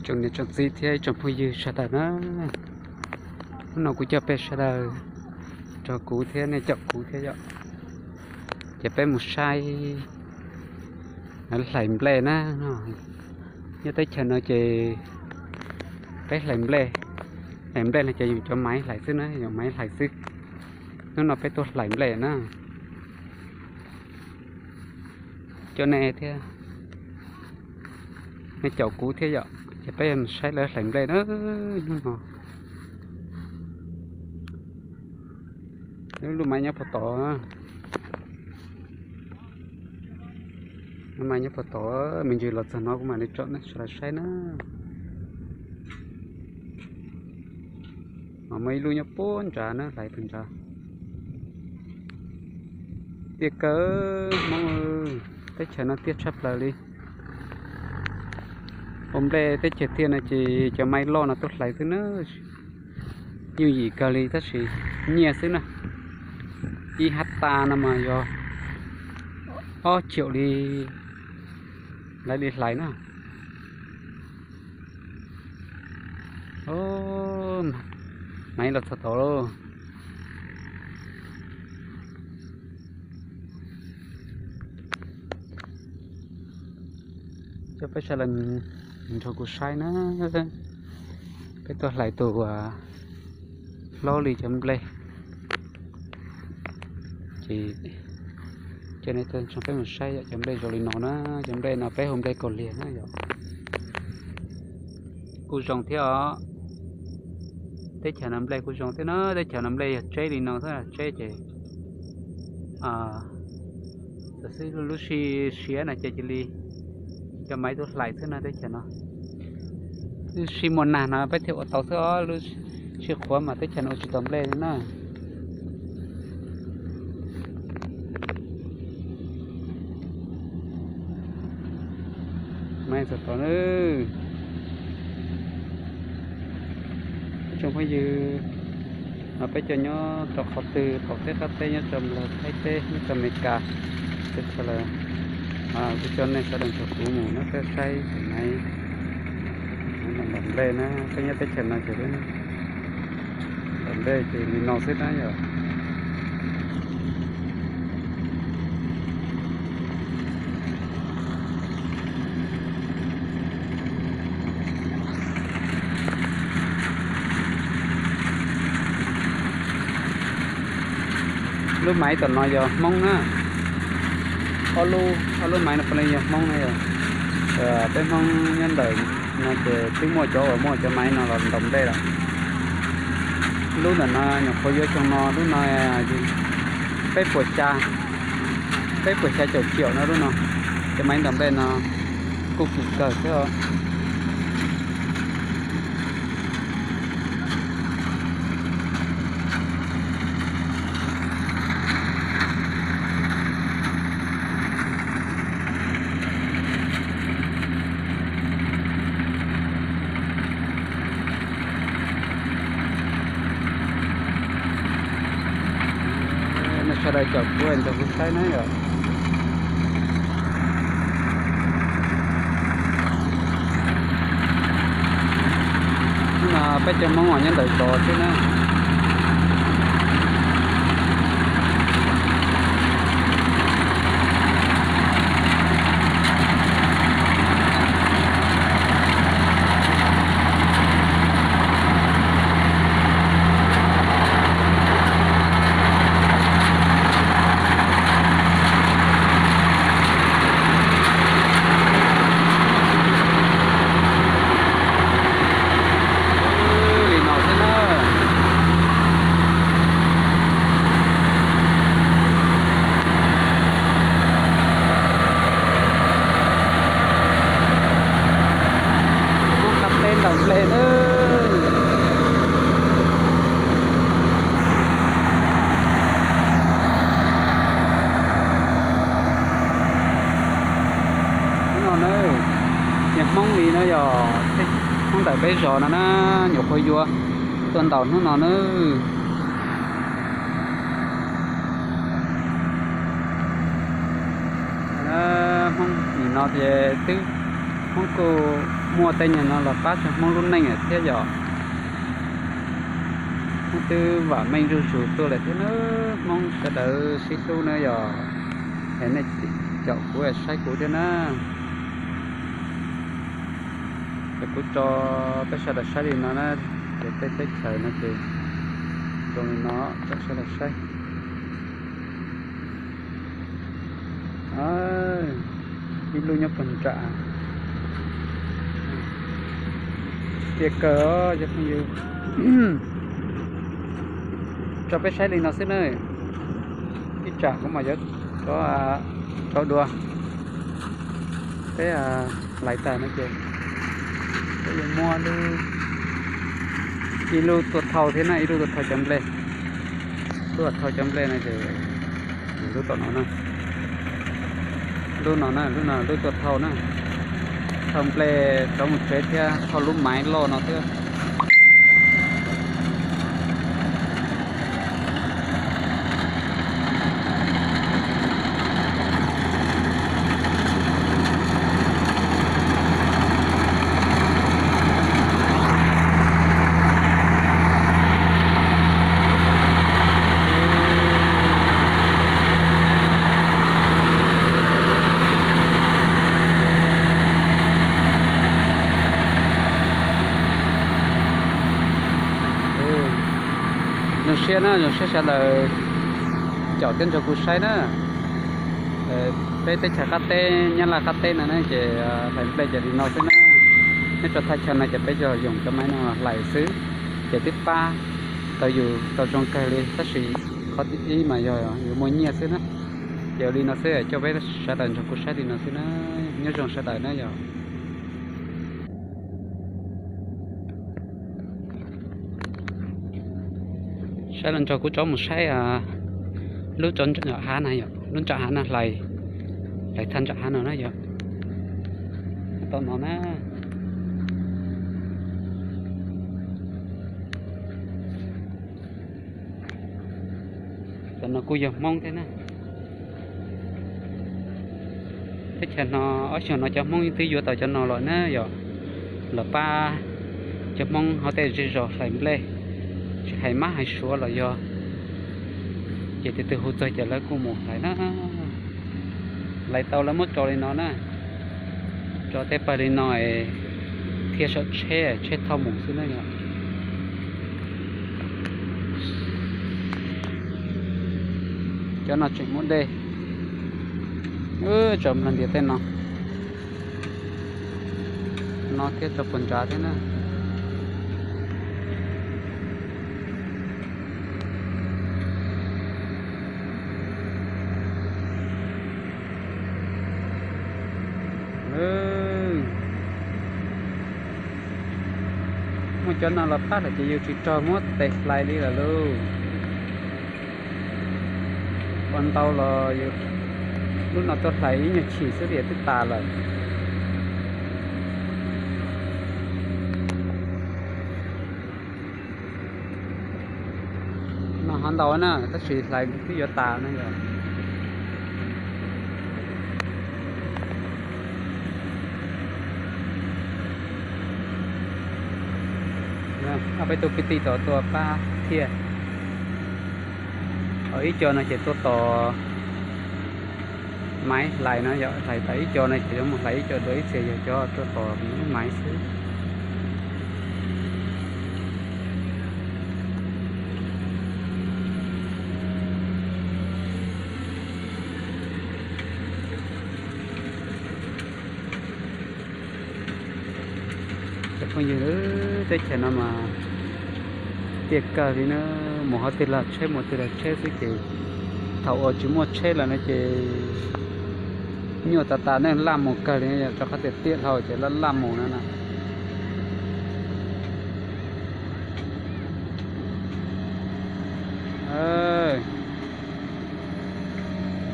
Tsoom niam tsoom txiv thiab ib tsoom phooj ywg sawv daws na, hnub no kuv coj peb sawv daws, nrog kuv thiab nej caum kuv thiab yom, ces peb mus saib hlais nplej na. Nyob teb chaws no ces peb hlais nplej, hlais nplej no ces yus cov maiv hlais xwb na, yus maiv hlais xwb. Hnub no peb tuaj hlais nplej na, coj nej thiab, nej caum kuv thiab yom, ces peb mus saib lawv hlais nplej na. Hnub no lub maiv nyob puag tod, lub maiv nyob puag tod, me ntsis los txog no kuv mam li tsom nej sawv daws saib na. Mas muaj ib lub nyob puag nrad na, hlais puag nrad. Tiaj kawg Hmoob, teb chaws no tiaj tshaj plaws li. Ua nplej teb chaws tiaj no ces cov maiv loj no tuaj hlais xwb na. Yooj yim kawg li tab sis nyiaj xwb na. Ib hab tas no mas yog ob caum li, lawv li hlais na. Maiv los txog tod lauj. Coj peb sawv daws nrog kuv saib na, peb tuaj hlais tus hlob li cov nplej. Ces coj nej tuaj nrog peb mus saib yom, cov nplej zoo li no na, cov nplej no peb hu nplej kaus liag na yom. Kuj zoo thiab os. Teb chaws no nplej kuj zoo thiab na, teb chaws no nplej yog tseb li no xwb, tseb ces txawm xwb lub sij siav no ces cia li cov maiv tuaj hlais xwb no teb chaws no. Lub sij muaj nag no peb thiaj ua tau xwb os, lub sij qhuav mas teb chaws no ua tsis tau nplej li na. Maiv txog tod na. Ib tsoom phooj ywg, no peb coj nyob rau qhov twg, qaum teb qab teb, nyob rau Nplog, Thaib teb, nyob rau Amelikas, teb chaws lawm, kuv coj nej sawv daws nrog kuv mus nyob peb saib tus maiv ntaus nplej na. Peb nyob teb chaws no ces ntaus nplej ces li no xwb na yom. Lub maiv tom no yog Hmoob na. Ob lub, ob lub maiv no puav leej yog Hmoob na yom. Peb Hmoob nyob ntawm no ces twb muaj cov uas muaj cov maiv no los ntaus nplej lawm. Lub ntawm no nyuam qhuav yuav xyoo no, lub no peb puas xya, peb puas xya caum ciaum no lub no. Cov maiv ntaus nplej no kuj kim kawg thiab os. Nej sawv daws caum kuv nrog kuv saib na yom. Hnub no peb cov Hmoob uas nyob ntawm zos xwb na. Li no xwb na. Hmoob qab teb ntaus nplej na. Hnub no na, niag Hmoob li no yog Hmoob ntawm peb zos no na, nyuam qhuav yuav tuaj ntaus hnub no na. Hmoob nim no ces twb Hmoob kuj muaj tej nyuag no los pab tso Hmoob lub neej lawm thiab yom. Hmoob twb vam meej zuj zus tuaj lawm thiab na. Hmoob sawv daws sib hlub na yom. Es nej caum kuv saib kuv thiab na. Ces kuv tso peb sawv daws saib li no na, ces tej teb chaws no ces zoo li no, caum sawv daws saib. Ib lub nyob puag nram, tiaj kawg os cov phooj ywg. Tso peb saib li no xwb na, ib tsam kuv mam yuav rau dua. Peb hlais tag no ces peb yuav muab ib lub tuaj thau thiab na, ib lub tuaj thau cov nplej. Lub tuaj thau cov nplej no ces lub tom no na, lub no na, lub no lub tuaj thau na. Thau nplej rov mus tsev thiab thau lub maiv loj no thiab. Zoo siab na, zoo siab sawv daws caum thiab nrog kuv saib na. Peb teb chaws qab teb, Nyab Laj qab teb no na ces hlais nplej ces li no xwb na. Nyob rau thaj chaw no ces peb yog yoom cov maiv no hlais xwb, ces twb pab tau yus tau zoo kawg li, tab sis qhov ib mas yog yus muaj nyiaj xwb na. Ces li no xwb, coj peb sawv daws nrog kuv saib li no xwb na. Nyob zoo sawv daws na yom. Sawv daws nrog kuv rov mus saib lub rau ntawm hav na yom, lub nram hav na, hlais, hlais thaj nram hav no na yom. Tom no na. Cov no kuj yog Hmoob thiab na. Teb chaws no ob xyoos no cov Hmoob twb yuav tau cov no los na yom, los pab cov Hmoob hauv tej zej zos hlais nplej, tsis hais mab hais suav los yog, ces tus twg hu txog ces lawv kuj mus hlais na. Hlais tau lawv muab tso li no na, tso tej pawg li no es thiaj saum tsheb, tsheb thauj mus xwb na yom. Cov no tseem muaj dej, tso nplog ntiav tej no, no thiab tso puas nrad thiab na. Muaj cov no los pab lawm ces yus tsis raug muab tes hlais li lawm lauj. Ua ntau los yus lub no tuaj hlais ib nyuag chim xwb ces twb tas lawm. No hov ntau na, tab sis hlais twb yuav tas na yom. Ob peb tug kwv tij tod tuaj pab thiaj. Ho ib co no ces tuaj tos maiv hlais no yom, hlais tas ib co no ces yuav mus hlais ib co dua ib txhia, yog cov tuaj tos lub maiv xwb. Cov phooj ywg, teb chaws no mas tiaj kawg li na, mus qhov twg los tsheb, mus twg los tsheb xwb ces thaum uas tsis muaj tsheb lawm no ces nyuaj tas tas, neeg laj mus kawg li, yog rau qhov tias tiaj dhau ces laj laj mus no na.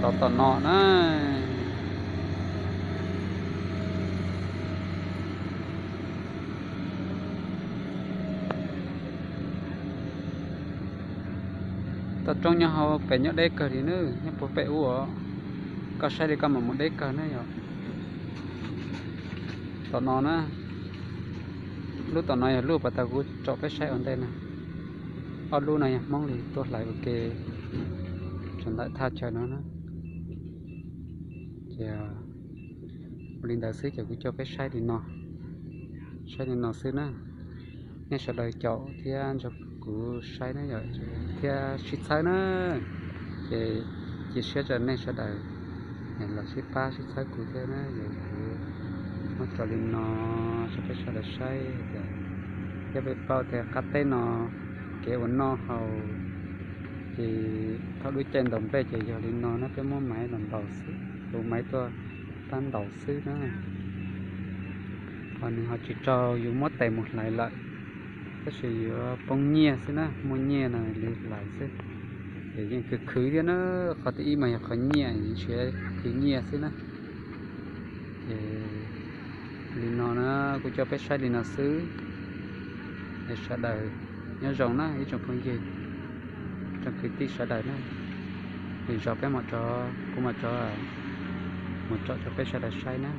Los tom no na. Toj roob nyob hauv pem nyob deb kawg li na, nyob puag pem ub os. Koj saib li koj mam mus deb kawg na yom. Tom no na, lub tom no yog lub pas tau kuv tsom peb saib ua ntej na. Ob lub no yog Hmoob li tuaj hlais ua ke rau ntawm thaj chaw no na. Ces ua li ntawd xwb ces kuv coj peb saib li no, saib li no xwb na. Nej sawv daws caum thiab nrog kuv saib na yom, thiab sib txhawb na. Ces cia siab rau nej sawv daws los sib pab sib txhawb kuv thiab na. Kuv muab tso li no rau peb sawv daws saib tias, thiab peb paub tias qab teb no kev ua noj haus ces thaum lub caij ntaus nplej ces yog li no na, peb muab maiv los ntaus xwb, tus maiv tuaj pab ntaus xwb na. Ho nws ho tsis raug yus muab tes mus hlais lawm, tab sis yuav poob nyiaj xwb na, muaj nyiaj no li hlais xwb. Ces yeej khwv khwv thiab na, qhov thib ib mas yog qhov nyiaj, nrhiav khwv nyiaj xwb na. Ces li no na, kuv coj peb saib li no xwb. Es sawv daws nyob zoo na ib tsoom phooj ywg, tsoom kwv tij sawv daws na. Lwm zaus peb mam rov, kuv mam rov mus tsom rau peb sawv daws saib na.